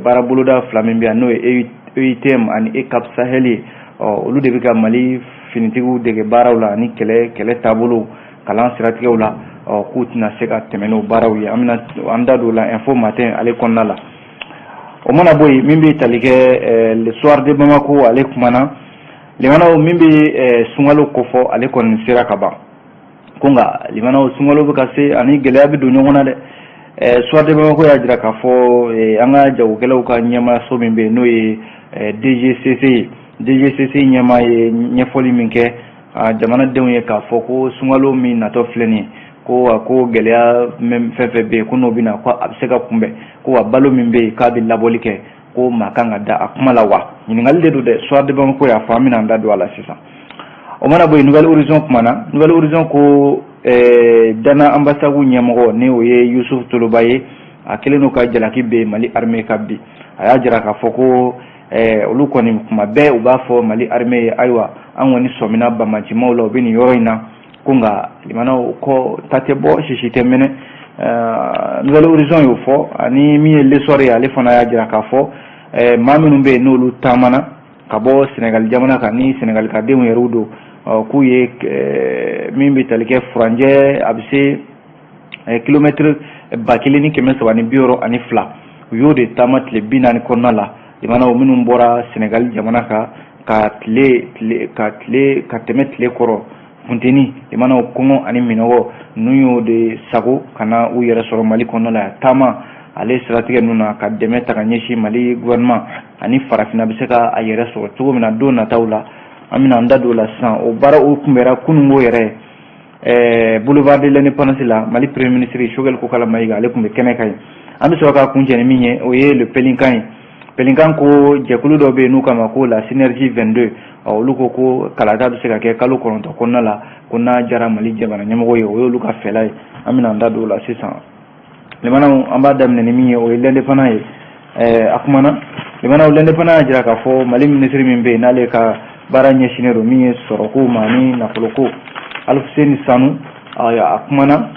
baara boloda fila min bɛ yan, n'o ye EUTM ani EUCAP Sahel ye, ɔ olu de bɛ ka Mali finitigiw dege baaraw la ani kɛlɛ taabolo kalan siratigɛw la. Ɔ k'u tɛna se ka tɛmɛ n'o baaraw ye. An bɛna an da don o la Info Matin ale kɔnɔna la. O mana bɔ yen, min bɛ tali kɛ Le Soir de Bamako, ale kumana limanaw min bɛ sunkalo kofɔ, ale kɔni sera ka ban. Ko nka limanaw, sunkalo bɛ ka se ani gɛlɛya bɛ don ɲɔgɔn na dɛ. Soir de Bamako y'a jira k'a fɔ an ka jagokɛlaw ka ɲɛmaayaso min bɛ yen, n'o ye DGCC ye, DGCC ɲɛmaa ye ɲɛfɔli min kɛ jamanadenw ye k'a fɔ ko sunkalo min natɔ filɛ nin ye, ko a ko gɛlɛya fɛn fɛn bɛ yen ko n'o bɛ na, ko a bɛ se ka kunbɛn, ko wa balo min bɛ yen k'a bɛ labɔli kɛ, ko maa kan ka da a kuma la wa? Ɲininkali de don dɛ. Soir de Bamako y'a fɔ, an bɛna an da don a la sisan. O mana bɔ yen, Nouvel Horizon kumana. Nouvel Horizon ko Dana ambassade ɲɛmɔgɔ, ni o ye Yusuf Toloba ye, a kɛlen don ka jalaki bɛ Mali armée ka bi. A y'a jira k'a fɔ ko olu kɔni, kuma bɛɛ u b'a fɔ Mali armée ye, ayiwa, an kɔni sɔmina banbaancimaw la, u bɛ nin yɔrɔ in na. Ko nka limanaw kɔ ta tɛ bɔ, sisi tɛ mɛnɛ. Nouvel Horizon y'o fɔ. Ani min ye L'Essor ye, ale fana y'a jira k'a fɔ maa minnu bɛ yen, n'olu taamana ka bɔ Sénégal jamana kan, ni Sénégal ka denw yɛrɛw don, k'u ye min bɛ tali kɛ furanjɛ, a bɛ se kilomɛtiri 1362, u y'o de taama tile 40 kɔnɔna la. Limanaw, minnu bɔra Sénégal jamana kan ka tile ka tile ka tɛmɛ tile kɔrɔ, funteni, limanaw, kɔngɔ ani minɔgɔ ninnu y'o de sago ka na u yɛrɛ sɔrɔ Mali kɔnɔna la. Taama ale siratigɛ ninnu na ka dɛmɛ ta ka ɲɛsin Mali gouvernement ani farafinna bɛ se ka a yɛrɛ sɔrɔ cogo min na don nataw la, an bɛna an da don o la sisan. O baara o kunbɛra kununko yɛrɛ Boulevard de l'Indépendance la. Mali Premier ministre Choguel Kokalla Maïga, ale tun bɛ kɛnɛ kan yen. An bɛ sɔrɔ ka kuncɛ ni min ye, o ye Le Pélican ye. Pélican ko jɛkulu dɔ bɛ yen n'u kama ko la Synergie 22, olu ko ko kalata bɛ se ka kɛ kalo 9 kɔnɔna la, ko n'a diyara Mali jamana ɲɛmɔgɔ ye. O y'olu ka fɛla ye. An bɛna an da don o la sisan. Limanaw, an b'a daminɛ ni min ye, o ye L'Indépendant ye. A kumana limanaw, L'Indépendant y'a jira k'a fɔ Mali minisiri min bɛ yen, n'ale ka baara ɲɛsinnen don min ye sɔrɔko ma ani nafoloko, Alifuseni Sanu, a kumana.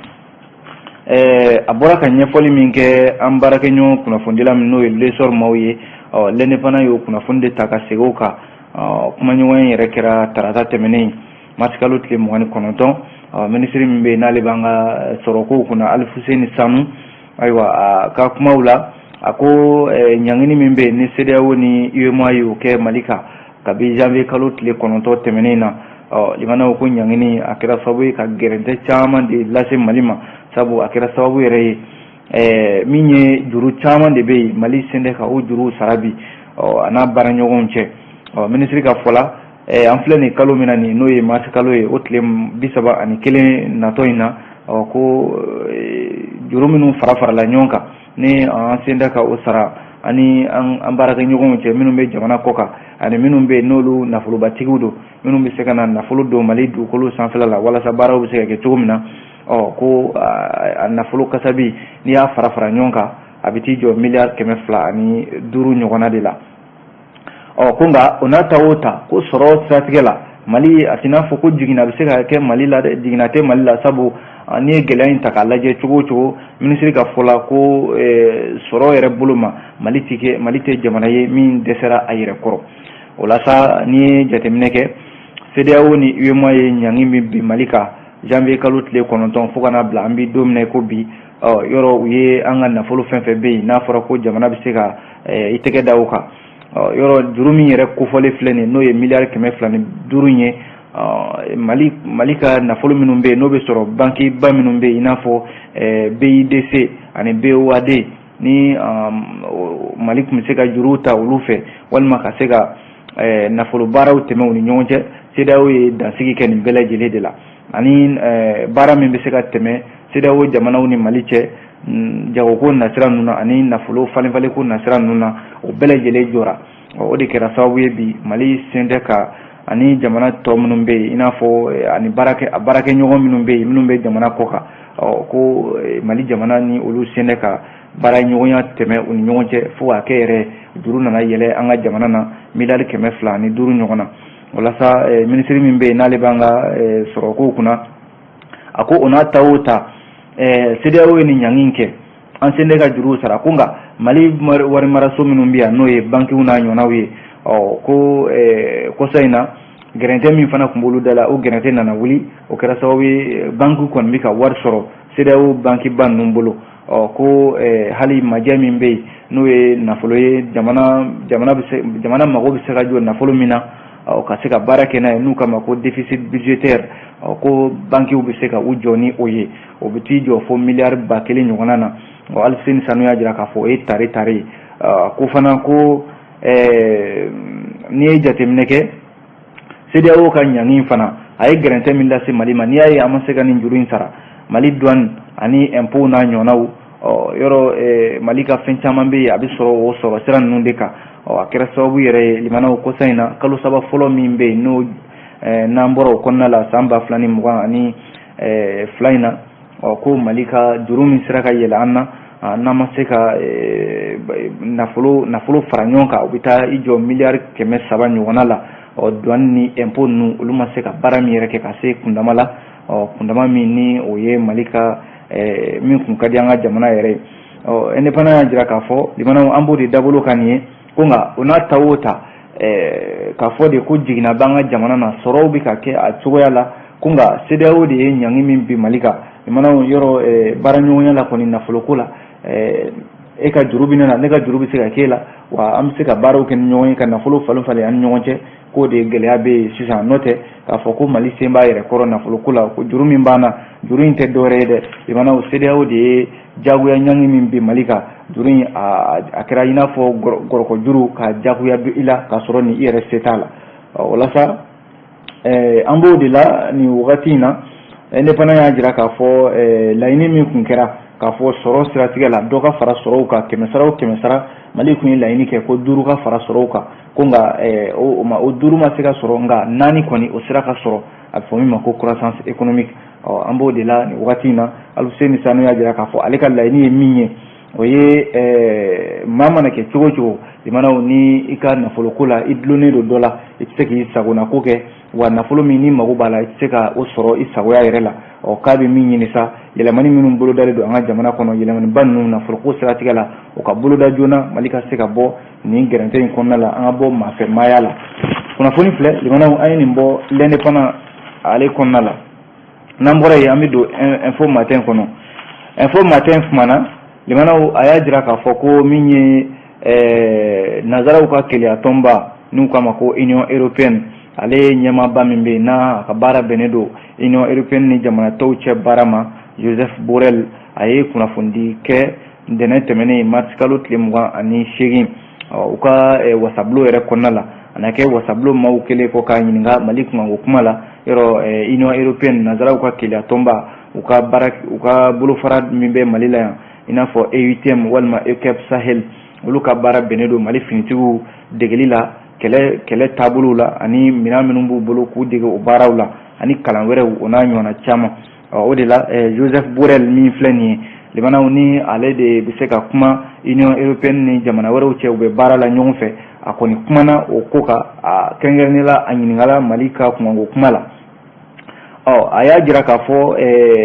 A bɔra ka ɲɛfɔli min kɛ an baarakɛɲɔgɔn kunnafonidila min, n'o ye L'Essor maaw ye, L'Indépendant y'o kunnafoni de ta ka segin o kan. Kumaɲɔgɔnya yɛrɛ kɛra tarata tɛmɛnen, marisikalo tile 29. Minisiri min bɛ yen, n'ale b'an ka sɔrɔkow kunna, Alifuseni Sanu, ayiwa, a ka kumaw la, a ko ɲangini min bɛ yen ni CEDEAO ni UEMOA y'o kɛ Mali kan kabi janvier kalo tile 9 tɛmɛnen na, ɔ limanaw, ko ɲangini a kɛra sababu ye ka gɛrɛntɛ caman de lase Mali ma, sabu a kɛra sababu yɛrɛ ye min ye juru caman de bɛ yen, Mali sen tɛ ka o juruw sara bi, ɔ a n'a baaraɲɔgɔnw cɛ. Ɔ minisiri ka fɔ la, an filɛ nin kalo min na nin, n'o ye marisi kalo ye, o tile 31 natɔ in na, ɔ ko juru minnu fara farala ɲɔgɔn kan ni an sen tɛ ka o sara ani an baarakɛɲɔgɔnw cɛ, minnu bɛ jamana kɔ kan ani minnu bɛ yen n'olu nafolobatigiw don, minnu bɛ se ka na nafolo don Mali dugukolo sanfɛla la walasa baaraw bɛ se ka kɛ cogo min na, ɔ ko a nafolo kasabi, n'i y'a fara fara ɲɔgɔn kan, a bɛ t'i jɔ miliyari 205 ɲɔgɔnna de la. Ɔ ko nka o n'a ta o ta, ko sɔrɔ siratigɛ la, Mali a t'i n'a fɔ ko jiginna bɛ se ka kɛ Mali la dɛ, jiginna tɛ Mali la, sabu n'i ye gɛlɛya in ta k'a lajɛ cogo o cogo, minisiri ka fɔ la, ko sɔrɔ yɛrɛ bolo ma, Mali ti kɛ, Mali tɛ jamana ye min dɛsɛra a yɛrɛ kɔrɔ. O la sa, n'i ye jateminɛ kɛ, CEDEAO ni UEMOA ye ɲangi min bin Mali kan janvier kalo tile 9 fo ka n'a bila an bɛ don min na i ko bi, ɔ yɔrɔ u ye an ka nafolo fɛn fɛn bɛ yen n'a fɔra ko jamana bɛ se ka i tɛgɛ da o kan, ɔ yɔrɔ juru min yɛrɛ kofɔlen filɛ nin ye, n'o ye miliyari 205 ye, Mali ka nafolo minnu bɛ yen, n'o bɛ sɔrɔ banki ba minnu bɛ yen, i n'a fɔ BIDC ani BOAD, ni Mali tun bɛ se ka juruw ta olu fɛ walima ka se ka nafolo baaraw tɛmɛ u ni ɲɔgɔn cɛ, CEDEAO ye dansigi kɛ nin bɛɛ lajɛlen de la. Ani baara min bɛ se ka tɛmɛ CEDEAO jamanaw ni Mali cɛ jagoko nasira ninnu na ani nafolo falenfalenko nasira ninnu na, o bɛɛ lajɛlen jɔra. O de kɛra sababu ye bi Mali sen tɛ ka ani jamana tɔ minnu bɛ yen, i n'a fɔ ani a baarakɛɲɔgɔn minnu bɛ yen, minnu bɛ jamana kɔ kan, ɔ ko Mali jamana ni olu sen tɛ ka baara ɲɔgɔnya tɛmɛ u ni ɲɔgɔn cɛ, fo k'a kɛ yɛrɛ juru nana yɛlɛ an ka jamana na miliyari 205 ɲɔgɔn na. Walasa minisiri min bɛ yen, n'ale b'an ka sɔrɔkow kunna, a ko o n'a ta o ta, CEDEAO ye nin ɲangi kɛ. An sen tɛ ka juruw sara ko, nka Mali wari maraso minnu bɛ yan, n'o ye bankiw n'a ɲɔgɔnnaw ye, ɔ ko kɔsa in na, gɛrɛntɛ min fana tun b'olu da la, o gɛrɛntɛ nana wuli. O kɛra sababu ye, bankiw kɔni bɛ ka wari sɔrɔ CEDEAO bankiba ninnu bolo. Ɔ ko hali majɛ min bɛ yen, n'o ye nafolo ye, jamana mago bɛ se ka jɔ nafolo min na, ɔ ka se ka baara kɛ n'a ye, n'u kama ko déficit budgétaire, ɔ ko bankiw bɛ se ka u jɔ ni o ye, o bɛ t'i jɔ fo miliyari 1000 ɲɔgɔnna na. Ɔ Alifuseni Sanu y'a jira k'a fɔ o ye tare tare ye. Ko fana ko n'i ye jateminɛ kɛ, CEDEAO ka ɲangi fana, a ye gɛrɛntɛ min lase Mali ma, n'i y'a ye an ma se ka nin juru in sara, Mali douane ani impôt n'a ɲɔgɔnnaw, ɔ yɔrɔ Mali ka fɛn caman bɛ yen, a bɛ sɔrɔ o sɔrɔ sira ninnu de kan. Ɔ a kɛra sababu yɛrɛ ye, limanaw, kɔsa in na, kalo 3 fɔlɔ min bɛ yen, n'o n'an bɔra o kɔnɔna la san 2022 in na, ɔ ko Mali ka juru min sera ka yɛlɛ an na, n'an ma se ka nafolo fara ɲɔgɔn kan, o bɛ taa i jɔ miliyari 300 ɲɔgɔnna la. Ɔ douane ni impôt ninnu, olu ma se ka baara min yɛrɛ kɛ ka se kundama la, ɔ kundama min ni o ye Mali ka min kun ka di an ka jamana yɛrɛ ye. Ɔ Indépendant y'a jira k'a fɔ, limanaw, an b'o de dabolo kan nin ye ko, nka o n'a ta o ta, k'a fɔ de ko jiginna b'an ka jamana na, sɔrɔw bɛ ka kɛ a cogoya la, ko nka CEDEAO de ye ɲangi min bin Mali kan. Limanaw, yɔrɔ baara ɲɔgɔnya la kɔni, nafoloko la, e ka juru bɛ ne la, ne ka juru bɛ se ka k'e la, wa an bɛ se ka baaraw kɛ ni ɲɔgɔn ye, ka nafolo falen falen an ni ɲɔgɔn cɛ. K'o de gɛlɛya bɛ yen sisan, n'o tɛ k'a fɔ ko Mali sen b'a yɛrɛ kɔrɔ nafoloko la, ko juru min b'an na, juru in tɛ dɔwɛrɛ ye dɛ, limanaw, CEDEAO de ye jagoya ɲangi min bin Mali kan. Juru in, a kɛra i n'a fɔ gɔrɔkɔ juru ka jagoya don i la, k'a sɔrɔ ni i yɛrɛ se t'a la. Walasa an b'o de la nin wagati in na. Indépendant y'a jira k'a fɔ laɲini min kun kɛra k'a fɔ sɔrɔ siratigɛ la, dɔ ka fara sɔrɔw kan, kɛmɛ sara o kɛmɛ sara, Mali kun ye laɲini kɛ ko 5 ka fara sɔrɔw kan, ko nka o ma, o 5 ma se ka sɔrɔ, nka 4 kɔni, o sera ka sɔrɔ, a bɛ fɔ min ma ko croissance économique. Ɔ an b'o de la nin wagati in na. Alifuseni Sanu y'a jira k'a fɔ ale ka laɲini ye min ye, o ye maa mana kɛ cogo o cogo, limanaw, ni i ka nafoloko la i dulonnen don dɔ la, i tɛ se k'i sagonako kɛ, wa nafolo min n'i mago b'a la, i tɛ se ka o sɔrɔ i sagoya yɛrɛ la. Ɔ k'a bɛ min ɲini sa, yɛlɛmani minnu bolodalen don an ka jamana kɔnɔ, yɛlɛmaniba ninnu nafoloko siratigɛ la, o ka boloda joona, Mali ka se ka bɔ nin gɛrɛntɛ in kɔnɔna la, an ka bɔ maafɛmaaya la. Kunnafoni filɛ, limanaw, an ye nin bɔ L'Indépendant ale kɔnɔna la. N'an bɔra yen, an bɛ don Info Matin kɔnɔ. Info Matin kumana, limanaw, a y'a jira k'a fɔ ko min ye nanzaraw ka keleya tɔnba, n'u k'a ma ko Union européenne, ale ye ɲɛmaaba min bɛ yen, n'a a ka baara bɛnnen don Union européenne ni jamana tɔw cɛ baara ma, Joseph Borrell, a ye kunnafonidi kɛ ntɛnɛn tɛmɛnen, mars kalo tile 28, u ka wasabulon yɛrɛ kɔnɔna la. A na kɛ wasabulon maaw kɛlen kɔ k'a ɲininka Mali kunkanko kuma la, yɔrɔ Union européenne, nanzaraw ka keleya tɔnba, u ka baara, u ka bolofara min bɛ Mali la yan, i n'a fɔ EUTM walima EUCAP Sahel, olu ka baara bɛnnen don Mali finitigiw degeli la kɛlɛ taabolow la, ani minɛn minnu b'u bolo k'u dege o baaraw la, ani kalan wɛrɛw, o n'a ɲɔgɔnna caman. O de la, Joseph Borrell min filɛ nin ye, limanaw, ni ale de bɛ se ka kuma Union européenne ni jamana wɛrɛw cɛ, u bɛ baara la ɲɔgɔn fɛ, a kɔni kumana o ko kan, a kɛrɛnkɛrɛnnenya la, a ɲininkala Mali ka kunkanko kuma la. Ɔ a y'a jira k'a fɔ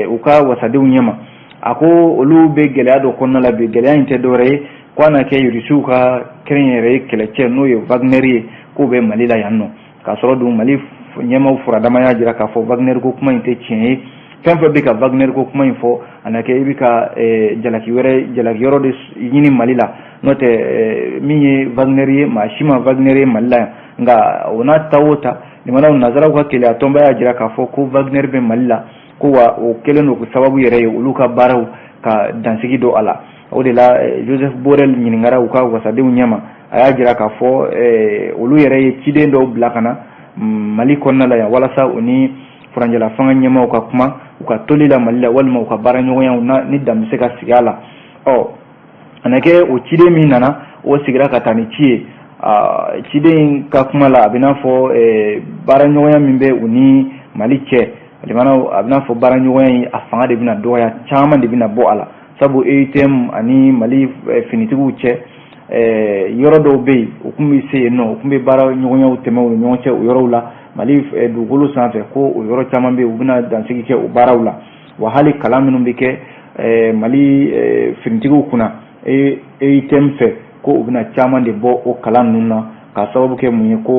u ka wasadenw ɲɛma, a ko olu bɛ gɛlɛya dɔ kɔnɔna la bi. Gɛlɛya in tɛ dɔwɛrɛ ye ko a na kɛ Irisiw ka kɛnyɛrɛye kɛlɛcɛ, n'o ye Wagner ye, k'o bɛ Mali la yan nɔ, k'a sɔrɔ dun Mali ɲɛmaaw furadama y'a jira k'a fɔ Wagner ko kuma in tɛ tiɲɛ ye. Fɛn fɛn bɛ ka Wagner ko kuma in fɔ, a na kɛ i bɛ ka jalaki wɛrɛ, jalaki yɔrɔ de ɲini Mali la, n'o tɛ min ye Wagner ye, maa si ma Wagner ye Mali la yan. Nka o n'a ta o ta, limanaw, nanzaraw ka keleya tɔnba y'a jira k'a fɔ ko Wagner bɛ Mali la, ko wa o kɛlen don sababu yɛrɛ ye olu ka baaraw ka dansigi don a la. O de la, Joseph Borrell ɲininkara u ka wasadenw ɲɛma, a y'a jira k'a fɔ olu yɛrɛ ye ciden dɔw bila ka na Mali kɔnɔna la yan, walasa u ni furancɛla fanga ɲɛmaaw ka kuma u ka toli la Mali la, walima u ka baara ɲɔgɔnyaw na ni dan bɛ se ka sigi a la. Ɔ a na kɛ o ciden min nana, o sigira ka taa ni ci ye. Ciden in ka kuma la, a bɛ n'a fɔ baara ɲɔgɔnya min bɛ u ni Mali cɛ, limanaw, a bɛ n'a fɔ baara ɲɔgɔnya in, a fanga de bɛna dɔgɔya, caman de bɛna bɔ a la, sabu EUTM ani Mali finitigiw cɛ, yɔrɔ dɔw bɛ yen, u tun bɛ se yen nɔ, u tun bɛ baara ɲɔgɔnyaw tɛmɛ u ni ɲɔgɔn cɛ o yɔrɔw la Mali dugukolo sanfɛ, ko o yɔrɔ caman bɛ yen, u bɛna dansigi kɛ o baaraw la. Wa hali kalan minnu bɛ kɛ Mali finitigiw kunna EUTM fɛ, ko u bɛna caman de bɔ o kalan ninnu na, ka sababu kɛ mun ye? Ko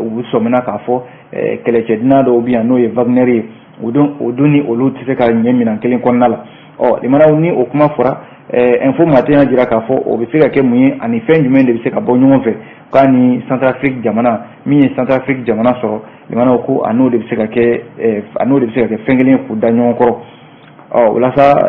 u sɔmina k'a fɔ kɛlɛcɛdina dɔw bɛ yan, n'o ye Wagner ye, o dun ni olu tɛ se ka ɲɛ minɛn kelen kɔnɔna la. Ɔ limanaw, ni o kuma fɔra, Info Matin y'a jira k'a fɔ o bɛ se ka kɛ mun ye, ani fɛn jumɛn de bɛ se ka bɔ ɲɔgɔn fɛ, k'a ni Centrafrique jamana min ye Centrafrique jamana sɔrɔ, limanaw, ko a n'o de bɛ se ka kɛ, a n'o de bɛ se ka kɛ fɛn kelen ye k'u da ɲɔgɔn kɔrɔ. Ɔ walasa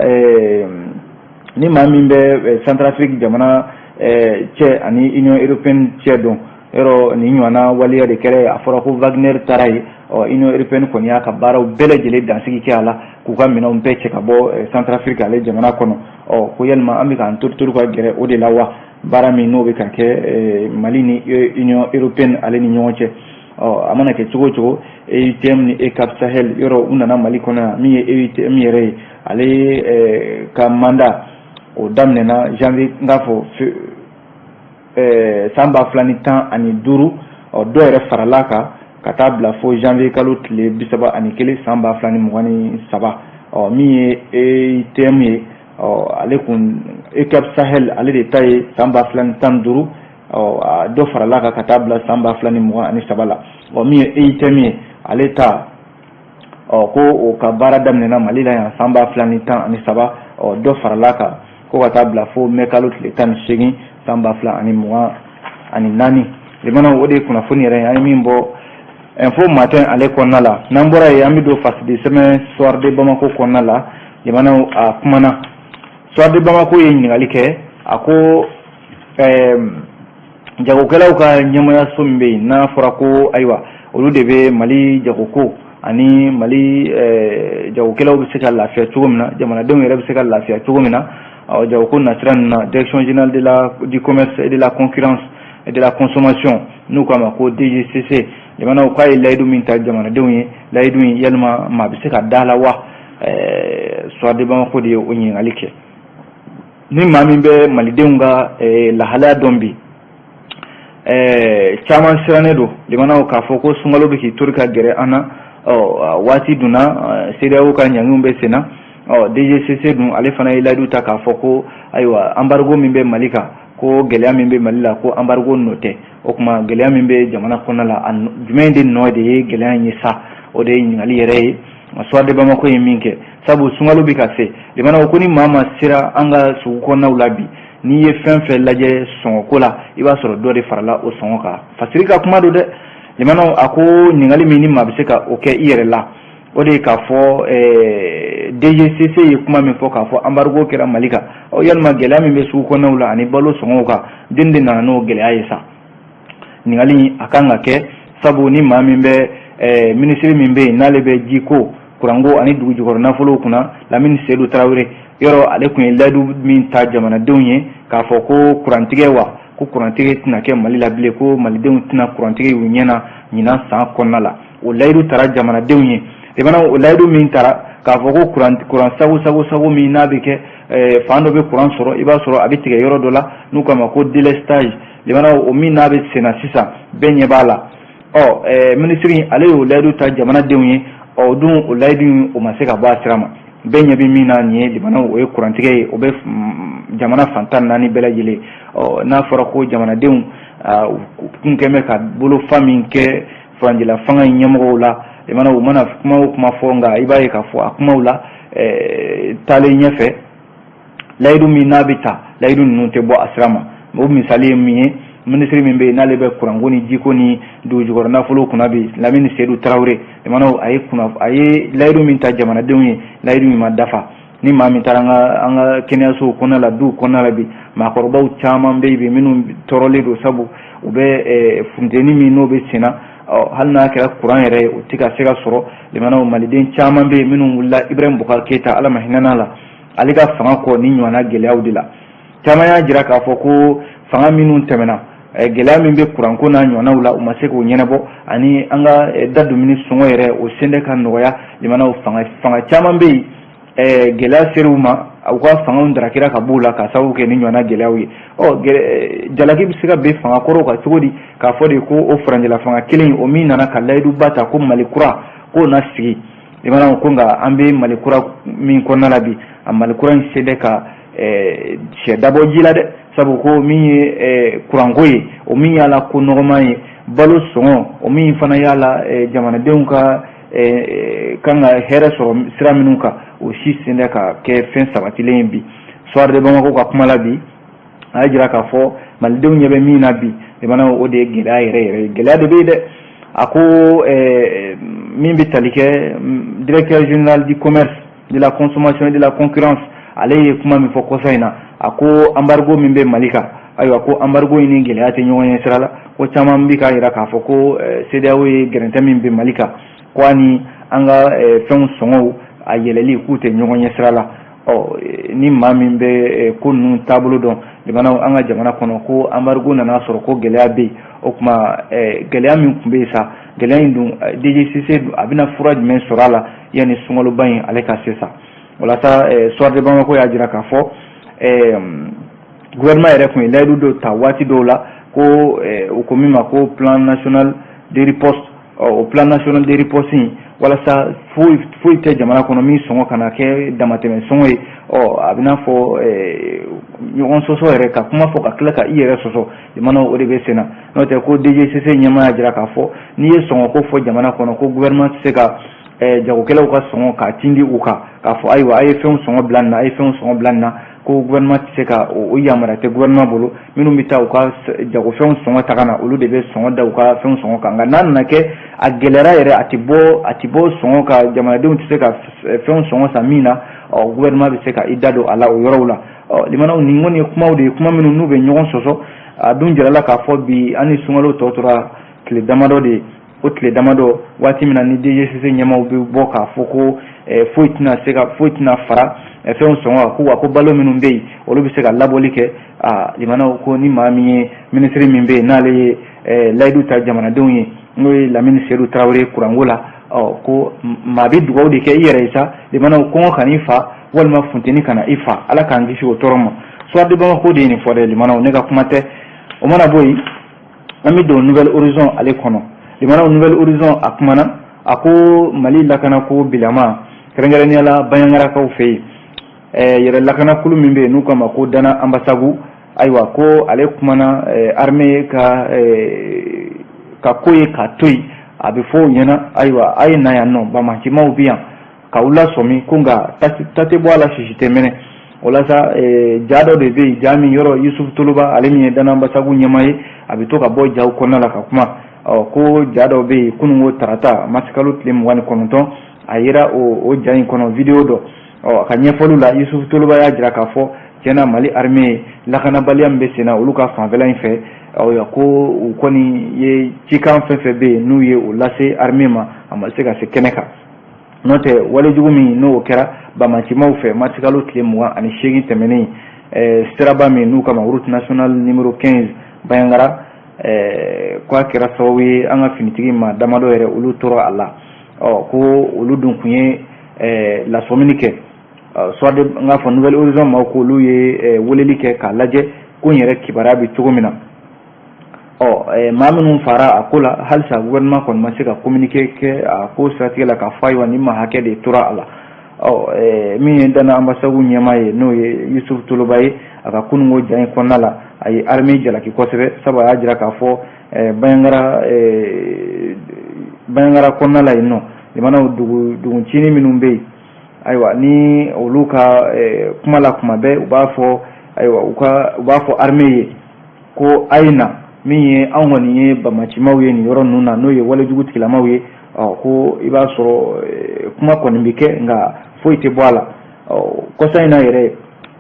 ni maa min bɛ Centrafrique jamana cɛ ani Union européenne cɛ dɔn, yɔrɔ nin ɲɔgɔnna waleya de kɛra. A fɔra ko Wagner taara yen. Ɔ Union européenne kɔni y'a ka baaraw bɛɛ lajɛlen dansigi kɛ a la, k'u ka minɛnw bɛɛ cɛ ka bɔ Centrafrique ale jamana kɔnɔ. Ɔ ko yalima an bɛ k'an tori ka gɛrɛ o de la wa, baara min n'o bɛ ka kɛ Mali ni Union européenne ale ni ɲɔgɔn cɛ? Ɔ a mana kɛ cogo o cogo, EUTM ni EUCAP Sahel, yɔrɔ u nana Mali kɔnɔ yan. Min ye EUTM yɛrɛ ye, ale ka mandat o daminɛna janvier, n k'a fɔ san 2015. Ɔ dɔ yɛrɛ farala kan ka taa bila fo janvier kalo tile 31 san 2023. Ɔ min ye EUTM ye, ɔ ale kun EUCAP Sahel, ale de ta ye san 2015. Ɔ dɔ farala kan ka taa bila san 2023 la. Ɔ min ye EUTM ye, ale ta, ɔ ko o ka baara daminɛna Mali la yan san 2013. Ɔ dɔ farala kan ko ka taa bila fo mɛ kalo tile 18 san 2024. Limanaw, o de ye kunnafoni yɛrɛ ye an ye min bɔ Info Matin ale kɔnɔna la. N'an bɔra yen, an bɛ don fasidi sɛbɛn Soir de Bamako kɔnɔna la. Limanaw, a kumana, Soir de Bamako ye ɲininkali kɛ, a ko jagokɛlaw ka ɲɛmayaso min bɛ yen, n'a fɔra ko ayiwa olu de bɛ Mali jagoko ani Mali jagokɛlaw bɛ se ka lafiya cogo min na, jamanadenw yɛrɛ bɛ se ka lafiya cogo min na jagoko nasira ninnu na, Direction générale du commerce et de la concurrence et de la consommation, n'u k'a ma ko DGCC, jamanaw, k'a ye layidu min ta jamanadenw ye, layidu in, yalima maa bɛ se ka da la wa? Soir de Bamako de ye o ɲininkali kɛ. Ni maa min bɛ malidenw ka lahalaya dɔn bi, caman sirannen don, limanaw, k'a fɔ ko sunkalo bɛ k'i tori ka gɛrɛ an na. Ɔ waati dunna, CEDEAO ka ɲangiw bɛ sen na. Ɔ DGCC dun, ale fana ye layidu ta k'a fɔ ko ayiwa embargo min bɛ Mali kan, ko gɛlɛya min bɛ Mali la, ko embargo nɔ tɛ. O tuma gɛlɛya min bɛ jamana kɔnɔna la, a jumɛn de nɔ de ye gɛlɛya in ye sa? O de ye ɲininkali yɛrɛ ye Soir de Bamako ye min kɛ, sabu sunkalo bɛ ka se. Limanaw, ko ni maa ma sera an ka sugu kɔnɔnaw la bi, n'i ye fɛn fɛn lajɛ sɔngɔko la, i b'a sɔrɔ dɔ de farala o sɔngɔ kan. Fasiri ka kuma don dɛ. Limanaw, a ko ɲininkali min ni maa bɛ se ka o kɛ i yɛrɛ la, o de ye k'a fɔ DGCC ye kuma min fɔ k'a fɔ embargo kɛra Mali kan, ɔ yalima gɛlɛya min bɛ sugu kɔnɔnaw la ani balo sɔngɔw kan, jɔnni de nana n'o gɛlɛya ye sa? Ɲininkali a kan ka kɛ, sabu ni maa min bɛ minisiri min bɛ yen, n'ale bɛ jiko, kuranko ani dugu jukɔrɔ nafolow kunna, Lamini Seyidu Tarawele, yɔrɔ ale tun ye layidu min ta jamanadenw ye k'a fɔ ko kurantigɛ wa, ko kurantigɛ tɛna kɛ Mali la bilen, ko malidenw tɛna kurantigɛ y'u ɲɛna ɲinan san kɔnɔna la. O layidu tara jamanadenw ye. Limanaw, o layidu min tara k'a fɔ ko kuran sago sago sago min n'a bɛ kɛ, fan dɔ bɛ kuran sɔrɔ, i b'a sɔrɔ a bɛ tigɛ yɔrɔ dɔ la, n'u k'a ma ko délestage, limanaw, o min n'a bɛ senna sisan, bɛɛ ɲɛ b'a la. Ɔ minisiri, ale y'o layidu ta jamanadenw ye. Ɔ dun, o layidu in, o ma se ka bɔ a sira ma. Bɛɛ ɲɛ bɛ min na nin ye, limanaw, o ye kurantigɛ ye, o bɛ jamana fan 14 bɛɛ lajɛlen. Ɔ n'a fɔra ko jamanadenw kun kɛn bɛ ka bolofa min kɛ furancɛla fanga in ɲɛmɔgɔw la, limanaw, u mana kuma o kuma fɔ, nka i b'a ye k'a fɔ a kumaw la taalen ɲɛfɛ, layidu min n'a bɛ ta, layidu ninnu tɛ bɔ a sira ma. O misali ye min ye, minisiri min bɛ yen, n'ale bɛ kuranko ni jiko ni dugu jukɔrɔ nafolo kunna bi, Lamini Seyidu Tarawele, limanaw, a ye layidu min ta jamanadenw ye, layidu min ma dafa. Ni maa min taara an ka kɛnɛyasow kɔnɔna la, duw kɔnɔna la bi, maakɔrɔbaw caman bɛ yen bi minnu tɔɔrɔlen don, sabu u bɛ funteni min n'o bɛ senna, hali n'a kɛra kuran yɛrɛ ye, o tɛ ka se ka sɔrɔ. Limanaw, maliden caman bɛ yen minnu wulila Ibrahim Boubacar Keita, Ala ma hinɛ la, ale ka fanga kɔ ni ɲɔgɔnna gɛlɛyaw de la. Caman y'a jira k'a fɔ ko fanga minnu tɛmɛna, gɛlɛya min bɛ kuranko n'a ɲɔgɔnnaw la, u ma se k'o ɲɛnabɔ, ani an ka da dumuni sɔngɔ yɛrɛ, o sen tɛ ka nɔgɔya. Limanaw, fanga caman bɛ yen, gɛlɛya ser'u ma, u ka fangaw darakira ka b'u la ka sababu kɛ ni ɲɔgɔnna gɛlɛyaw ye. Ɔ jalaki bɛ se ka bin fanga kɔrɔw kan cogo di, k'a fɔ de ko o furancɛla fanga kelen, o min nana ka layiduba ta ko Mali kura k'o na sigi? Limanaw, ko nka an bɛ Mali kura min kɔnɔna la bi, a Mali kura in se bɛ ka sɛ dabɔ ji la dɛ, sabu ko min ye kuranko ye, o min y'a la ko nɔgɔman ye, balo sɔngɔ, o min fana y'a la jamanadenw ka kan ka hɛrɛ sɔrɔ sira minnu kan, o si sen tɛ ka kɛ fɛn sabatilen ye bi. Soir de Bamako ka kuma la bi, a y'a jira k'a fɔ malidenw ɲɛ bɛ min na bi, limanaw, o de ye gɛlɛya yɛrɛ yɛrɛ ye. Gɛlɛya de bɛ yen dɛ. A ko min bɛ tali kɛ directeur général du commerce, de la consommation et de la concurrence, ale ye kuma min fɔ kɔsa in na, a ko embargo min bɛ Mali kan, ayiwa, ko embargo in ni gɛlɛya tɛ ɲɔgɔn ye sira la. Ko caman bɛ k'a jira k'a fɔ ko CEDEAO ye gɛrɛntɛ min bɛ Mali kan, ko ani an ka fɛnw sɔngɔw a yɛlɛli, k'u tɛ ɲɔgɔn ye sira la. Ɔ ni maa min bɛ ko ninnu taabolo dɔn, limanaw, an ka jamana kɔnɔ, ko embargo nana sɔrɔ ko gɛlɛya bɛ yen. O tuma gɛlɛya min tun bɛ yen sa, gɛlɛya in dun, DGCC a bɛna fura jumɛn sɔrɔ a la yanni sunkaloba in ale ka se sa? Walasa Soir de Bamako y'a jira k'a fɔ gouvernement yɛrɛ tun ye layidu dɔ ta waati dɔw la, ko u ko min ma ko plan national de riposte. O plan national de riposte in, walasa foyi foyi tɛ jamana kɔnɔ min sɔngɔ kana kɛ damatɛmɛ sɔngɔ ye. Ɔ a bɛ n'a fɔ ɲɔgɔn sɔsɔ yɛrɛ, ka kuma fɔ ka tila ka i yɛrɛ sɔsɔ, jamana o de bɛ sen na. N'o tɛ, ko DGCC ɲɛmaa y'a jira k'a fɔ n'i ye sɔngɔ ko fɔ jamana kɔnɔ, ko gouvernement tɛ se ka jagokɛlaw ka sɔngɔ k'a tindi u kan k'a fɔ ayiwa, a ye fɛnw sɔngɔ bila nin na, a ye fɛnw sɔngɔ bila nin na, ko gouvernement tɛ se ka o yamaruya tɛ gouvernement bolo. Minnu bɛ taa u ka jagofɛnw sɔngɔ ta ka na, olu de bɛ sɔngɔ da u ka fɛnw sɔngɔ kan. Nka n'a nana kɛ a gɛlɛyara yɛrɛ, a tɛ bɔ sɔngɔ kan, jamanadenw tɛ se ka fɛnw sɔngɔ san min na, ɔ gouvernement bɛ se ka i da don a la o yɔrɔw la. Ɔ limanaw, nin kɔni ye kumaw de ye, kuma minnu n'u bɛ ɲɔgɔn sɔsɔ. A dun jirala k'a fɔ bi, an ni sunkalo tɔ tora tile damadɔ de ye. O tile damadɔ, waati min na ni DGCC ɲɛmaaw bɛ bɔ k'a fɔ ko foyi tɛna se ka foyi tɛna fara fɛnw sɔngɔ kan, ko wa ko balo minnu bɛ yen, olu bɛ se ka labɔli kɛ. Aa limanaw, ko ni maa min ye minisiri min bɛ yen, n'ale ye layidu ta jamanadenw ye, n'o ye Lamini Seyidu Tarawele kuranko la, ɔ ko maa bɛ dugawu de kɛ i yɛrɛ ye sa. Limanaw, kɔngɔ kan'i fa walima funteni kana i fa, Ala k'an kisi o tɔɔrɔ ma. Soir de Bamako de ye nin fɔ dɛ, limanaw, ne ka kuma tɛ. O mana bɔ yen, an bɛ don Nouvel Horizon ale kɔnɔ. Limanaw, Nouvel Horizon a kumana, a ko Mali lakanako bilama, kɛrɛnkɛrɛnnenya la Baɲangarakaw fɛ yen, yɛrɛ lakanakulu min bɛ yen n'u k'a ma ko Dana Ambasagu, ayiwa, ko ale kumana armée ka ko ye k'a to yen. A bɛ fɔ o ɲɛna, ayiwa, a ye na yan nɔ, bamacimaw bɛ yan k'aw lasɔmi, ko nka ta tɛ bɔ a la, sisi tɛ mɛnɛ. O la sa, ja dɔ de bɛ yen, ja min yɔrɔ Yusufu Toloba, ale min ye Dana Ambasagu ɲɛmaa ye, a bɛ to ka bɔ jaw kɔnɔna la ka kuma. Ɔ ko ja dɔ bɛ yen, kununko tarata, marisikalo tile 29, a yera o ja in kɔnɔ, vidéo dɔ. Ɔ a ka ɲɛfɔliw la, Yusufu Toloba y'a jira k'a fɔ tiɲɛna, Mali armée, lakanabaliya min bɛ sen na olu ka fanfɛla in fɛ, ɔ ko u kɔni ye cikan fɛn fɛn bɛ yen n'u ye o lase armée ma, a ma se ka se kɛnɛ kan. N'o tɛ, walejugu min n'o kɛra bamacimaw fɛ marisikalo tile 28 tɛmɛnen, siraba min n'u kama route nationale numéro 15 Bandiagara, k'a kɛra sababu ye an ka finitigi maa damadɔ yɛrɛ, olu tora a la. Ɔ ko olu dun tun ye lasɔmini kɛ. Soit n k'a fɔ Nouvel Horizon maaw ko olu ye weleli kɛ k'a lajɛ ko in yɛrɛ kibaruya bɛ cogo min na. Ɔ maa minnu fara a ko la, halisa gouvernement kɔni ma se ka communiqué kɛ a ko siratigɛ la k'a fɔ ayiwa, ni maa hakɛ de tora a la. Ɔ min ye Dana Ambasagu ɲɛmaa ye, n'o ye Yusufu Toloba ye, a ka kununko ja in kɔnɔna la, a ye armée jalaki kosɛbɛ, sabu a y'a jira k'a fɔ Bandiagara kɔnɔna la yen nɔ, limanaw, dugu duguncinin minnu bɛ yen, ayiwa, ni olu ka kuma la kuma bɛɛ, u b'a fɔ ayiwa, u b'a fɔ armée ye ko a ye na, min ye anw kɔni ye bamacimaw ye nin yɔrɔ ninnu na, n'o ye walejugu tigilamaw ye. Ɔ ko i b'a sɔrɔ kuma kɔni bɛ kɛ, nka foyi tɛ bɔ a la. Ɔ kɔsa in na yɛrɛ,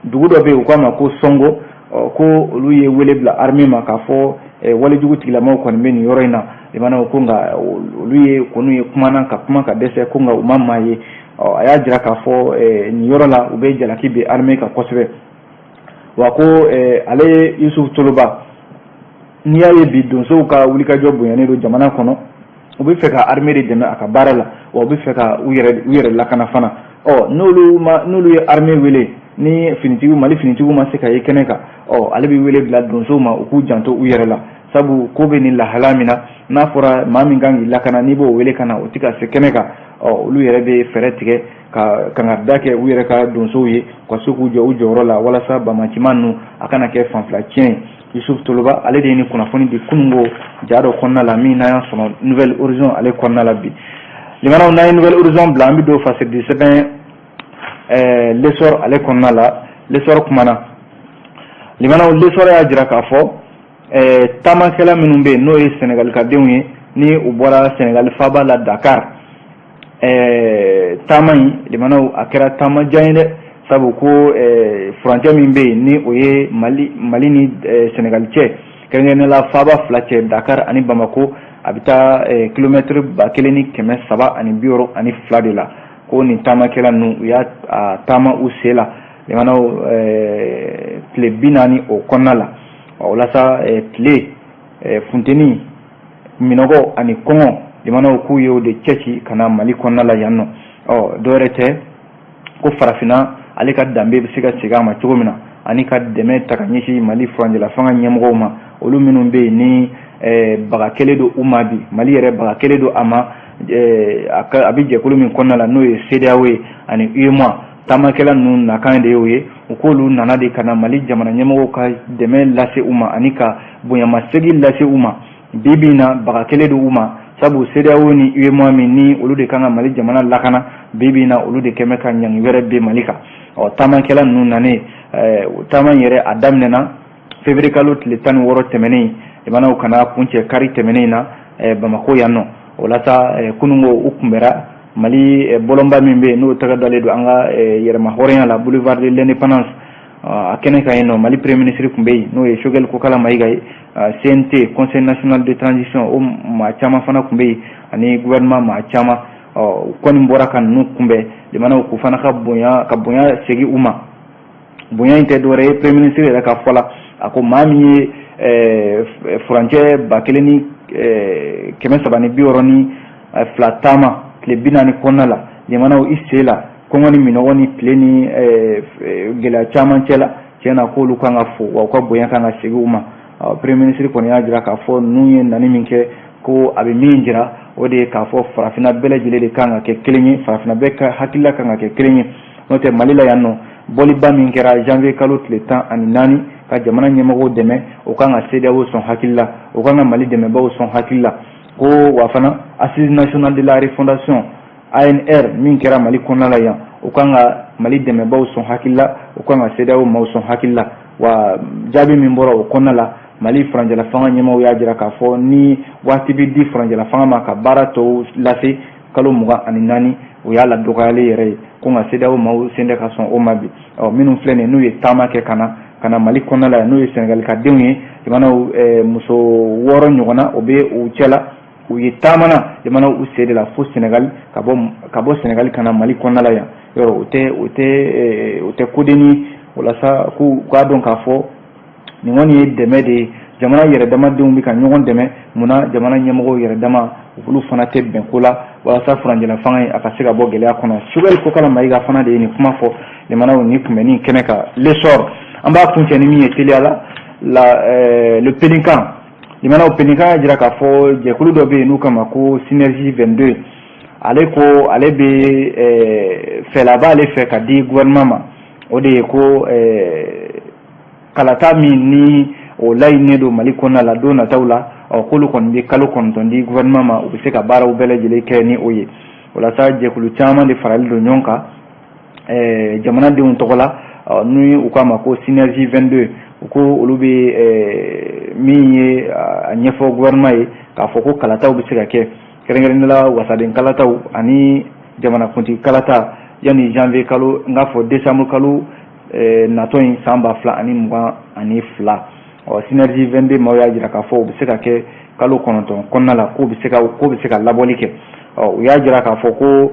dugu dɔ bɛ yen, u k'a ma ko Sɔngo, ɔ ko olu ye wele bila armée ma k'a fɔ walejugu tigilamaw kɔni bɛ nin yɔrɔ in na. Limanaw, ko nka olu ye kɔni ye kumana ka kuma ka dɛsɛ, ko nka u ma maa ye. Ɔ a y'a jira k'a fɔ nin yɔrɔ la, u bɛ jalaki bin armée kan kosɛbɛ. Wa ko ale Yusufu Toloba, n'i y'a ye bi donsow ka wulikajɔ bonyanen don jamana kɔnɔ, u bɛ fɛ ka armée de dɛmɛ a ka baara la, wa u bɛ fɛ ka u yɛrɛ lakana fana. Ɔ n'olu ma, n'olu ye armée wele, ni finitigiw, Mali finitigiw ma se ka ye kɛnɛ kan, ɔ ale bɛ wele bila donsow ma, u k'u janto u yɛrɛ la, sabu ko Sabu ko bɛ nin lahala min na, n'a fɔra maa min kan k'i lakana, n'i b'o wele ka na, o tɛ ka se kɛnɛ kan. Ɔ, olu yɛrɛ bɛ fɛɛrɛ tigɛ ka kangarida kɛ u yɛrɛ ka donsow ye, ka se k'u jɔ u jɔyɔrɔ la, walasa bamaciman ninnu a kana kɛ fanfila tiɲɛ ye. Yusuf Toloba, ale de ye nin kunnafoni di kununko ja dɔ kɔnɔna la, min n'an y'a sɔrɔ Nouvel Horizon ale kɔnɔna la bi. Limanaw, n'an ye Nouvel Horizon bila, an bɛ don fasiridi sɛbɛn L'Essor ale kɔnɔna la. L'Essor kumana. Limanaw, L'Essor y'a jira k'a fɔ taamakɛla minnu bɛ yen, n'o ye Sɛnɛgalikadenw ye, ni u bɔra Sɛnɛgali faaba la Dakar, taama in, limanaw, a kɛra taama jan ye dɛ. Sabu ko furancɛ min bɛ yen, ni o ye Mali ni Sɛnɛgali cɛ, kɛrɛnkɛrɛnnenya la faaba fila cɛ, Dakar ani Bamako, a bɛ taa kilomɛtiri 1362 de la. Ko nin taamakɛla ninnu, u y'a taama u sen la, limanaw, tile 40 o kɔnɔna la. O la sa, tile funteni, minɔgɔ ani kɔngɔ, limanaw, k'u ye o de cɛci ka na Mali kɔnɔna la yan nɔ. Ɔ, dɔwɛrɛ tɛ ko farafinna ale ka danbe bɛ se ka segin a ma cogo min na, ani ka dɛmɛ ta ka ɲɛsin Mali furancɛla fanga ɲɛmɔgɔw ma, olu minnu bɛ yen ni baga kɛlen don u ma bi, Mali yɛrɛ baga kɛlen don a ma, a bɛ jɛkulu min kɔnɔna la, n'o ye CEDEAO ye ani UEMOA. Taamakɛla ninnu nakan de y'o ye. U k'olu nana de ka na Mali jamana ɲɛmɔgɔw ka dɛmɛ lase u ma ani ka bonyamasegin lase u ma. Bi bi in na, baga kɛlen don u ma, sabu CEDEAO ni UEMOA min ni olu de kan ka Mali jamana lakana, bi bi in na, olu de kɛmɛ ka ɲangi wɛrɛ bɛ Mali kan. Ɔ, taamakɛla ninnu nanen, taama in yɛrɛ a daminɛna février kalo tile 16 tɛmɛnen, limanaw, ka na kuncɛ kari tɛmɛnen na Bamako yan nɔ. O la sa, kununko u kunbɛra Mali bɔlɔnba min bɛ yen, n'o tɛgɛ dalen don an ka yɛrɛma hɔrɔnya la, Boulevard de l'Indépendance, a kɛnɛ kan yen nɔ, Mali premier ministre tun bɛ yen, n'o ye Choguel Kokala Mayiga ye. CNT, Conseil national de transition, o maa caman fana tun bɛ yen, ani gouvernement maa caman. Ɔ, u kɔni bɔra ka ninnu kunbɛn, limanaw, k'u fana ka bonya segin u ma. Bonya in tɛ dɔwɛrɛ ye, premier ministre yɛrɛ ka fɔ la, a ko maa min ye furancɛ 1362 taama tile 40 kɔnɔna la, limanaw, i sen la, kɔngɔ ni minɔgɔ ni tile ni gɛlɛya caman cɛ la, tiɲɛ na, k'olu kan ka fo, wa u ka bonya kan ka segin u ma. Premier ministre kɔni y'a jira k'a fɔ ninnu ye nani min kɛ, ko a bɛ min jira, o de ye k'a fɔ farafinna bɛɛ lajɛlen de kan ka kɛ kelen ye, farafinna bɛɛ ka hakilila kan ka kɛ kelen ye. N'o tɛ, Mali la yan nɔ, bɔliba min kɛra janvier kalo tile 14 ka jamana ɲɛmɔgɔw dɛmɛ, o kan ka CEDEAO sɔn hakili la, o kan ka Mali dɛmɛbaaw sɔn hakili la. Ko wa fana, Assise nationale de la refondation, ANR, min kɛra Mali kɔnɔna la yan, o kan ka Mali dɛmɛbaaw sɔn hakili la, o kan ka CEDEAO maaw sɔn hakili la. Wa jaabi min bɔra o kɔnɔna la, Mali furancɛla fanga ɲɛmaaw y'a jira k'a fɔ ni waati bɛ di furancɛla fanga ma ka baara tɔw lase, kalo 24, o y'a la dɔgɔyalen yɛrɛ ye. Ko nka CEDEAO maaw sen tɛ ka sɔn o ma bi. Ɔ, minnu filɛ nin ye, n'u ye taama kɛ ka na Mali kɔnɔna la yan, n'o ye Sɛnɛgalikadenw ye, jamanaw, muso wɔɔrɔ ɲɔgɔnna, o bɛ u cɛ la. U ye taamana, jamanaw, u sen de la fo Sɛnɛgali, ka bɔ Sɛnɛgali ka na Mali kɔnɔna la yan. Yɔrɔ o tɛ kodenni. Walasa k'u k'a dɔn k'a fɔ nin kɔni ye dɛmɛ de ye, jamana yɛrɛ damadenw bɛ ka ɲɔgɔn dɛmɛ. Munna jamana ɲɛmɔgɔw yɛrɛ dama, olu fana tɛ bɛn ko la walasa furancɛla fanga in a ka se ka bɔ gɛlɛya kɔnɔ? Choguel Kokala Mayiga fana de ye nin kuma fɔ, limanaw, ni kunbɛnni kɛnɛ kan. L'Essor, an b'a kuncɛ ni min ye teliya la, Le Pélican. Limanaw, Pélican y'a jira k'a fɔ jɛkulu dɔ bɛ yen n'u kama ko Synergie 22. Ale ko ale bɛ fɛla b'ale fɛ ka di gouvernement ma, o de ye ko kalata min ni o laɲininen don Mali kɔnɔna la don nataw la, ɔ, k'olu kɔni bɛ kalo 9 di gouvernement ma, u bɛ se ka baaraw bɛɛ lajɛlen kɛ ni o ye. Walasa jɛkulu caman de faralen don ɲɔgɔn kan jamanadenw tɔgɔ la, ni u k'a ma ko Synergie 22. U ko olu bɛ min ye a ɲɛfɔ gouvernement ye k'a fɔ ko kalataw bɛ se ka kɛ, kɛrɛnkɛrɛnnenya la wasaden kalataw ani jamanakuntigi kalata, yanni janvier kalo, n k'a fɔ décembre kalo natɔ in, san 2022. Ɔ, Synergie 22 maaw y'a jira k'a fɔ u bɛ se ka kɛ kalo 9 kɔnɔna la, k'o bɛ se ka labɔli kɛ. Ɔ, u y'a jira k'a fɔ ko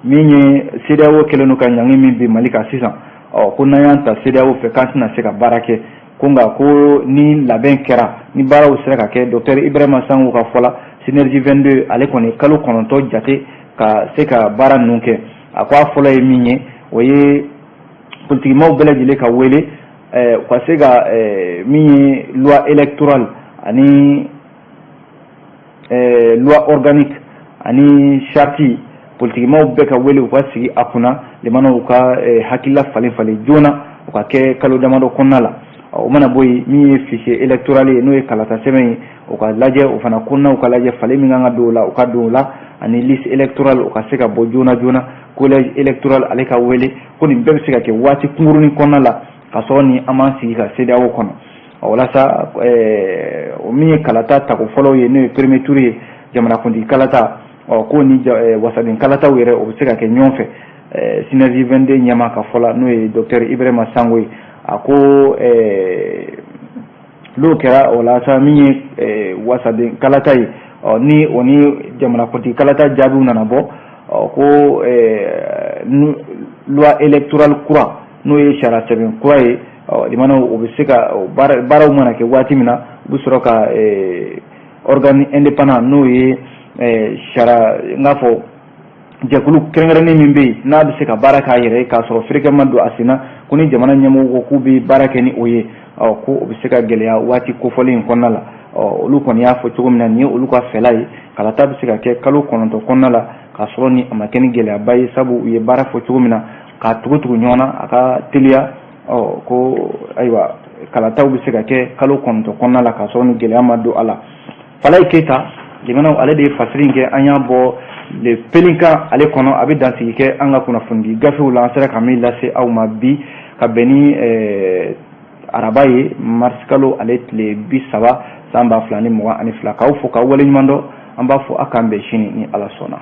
min ye CEDEAO kɛlen don ka ɲangi min bin Mali kan sisan, ɔ, ko n'an y'an ta CEDEAO fɛ, k'an tɛna se ka baara kɛ. Ko nka ko ni labɛn kɛra, ni baaraw sera ka kɛ, docteur Ibrahima Sango ka fɔ la, Synergie 22 ale kɔni kalo 9 jate ka se ka baara ninnu kɛ. A ko a fɔlɔ ye min ye, o ye politikimaw bɛɛ lajɛlen ka wele. U ka se ka min ye loi électorale ani loi organique ani charte, politikimaw bɛɛ ka wele, u ka sigi a kunna, limanaw, u ka hakilila falen falen joona, o ka kɛ kalo damadɔ kɔnɔna la. O mana bɔ yen, min ye fichier électoral ye, n'o ye kalata sɛbɛn ye, o ka lajɛ, o fana kɔnɔnaw ka lajɛ, falen min kan ka don o la, o ka don o la, ani liste électorale, o ka se ka bɔ joona joona, collège électoral ale ka wele, ko nin bɛɛ bɛ se ka kɛ waati kunkurunin kɔnɔna la, ka sɔrɔ ni an m'an sigi ka CEDEAO kɔnɔ. Walasa o min ye kalata tako fɔlɔ ye, n'o ye premier tour ye, jamanakuntigi kalata, ɔ ko ni wasaden kalataw yɛrɛ, o bɛ se ka kɛ ɲɔgɔn fɛ. Synergie 22 ɲɛmaa ka fɔ la, n'o ye docteur Ibrahima Sango ye, a ko n'o kɛra o la sa, min ye wasaden kalata ye, ɔ ni o ni jamanakuntigi kalata jaabiw nana bɔ, ɔ ko loi électorale kura, n'o ye sariya sɛbɛn kura ye, ɔ limanaw, o bɛ se ka baaraw mana kɛ waati min na, u bɛ sɔrɔ ka organe indépendant, n'o ye sariya n k'a fɔ jɛkulu kɛrɛnkɛrɛnnen min bɛ yen, n'a bɛ se ka baara k'a yɛrɛ ye k'a sɔrɔ ferekɛ ma don a sen na, ko ni jamana ɲɛmɔgɔw ko k'u bɛ baara kɛ ni o ye, ɔ ko o bɛ se ka gɛlɛya waati kofɔlen in kɔnɔna la. Ɔ olu kɔni y'a fɔ cogo min na, nin ye olu ka fɛla ye. Kalata bɛ se ka kɛ kalo 9 kɔnɔna la, k'a sɔrɔ ni a ma kɛ ni gɛlɛyaba ye, sabu u ye baara fɔ cogo min na k'a tugu tugu ɲɔgɔn na, a ka teliya. Ɔ ko ayiwa, kalataw bɛ se ka kɛ kalo 9 kɔnɔna la, k'a sɔrɔ ni gɛlɛya ma don a la. Falaye Keyita limanaw, ale de ye fasiri in kɛ, an y'a bɔ Le Pélican ale kɔnɔ. A bɛ dansigi kɛ an ka kunnafoni gafew la, an sera ka min lase aw ma bi, ka bɛn ni araba ye, marisikalo ale tile 30 san 2022. K'aw fo k'aw waleɲuman dɔn. An b'a fɔ aw k'an bɛn sini ni Ala sɔnna.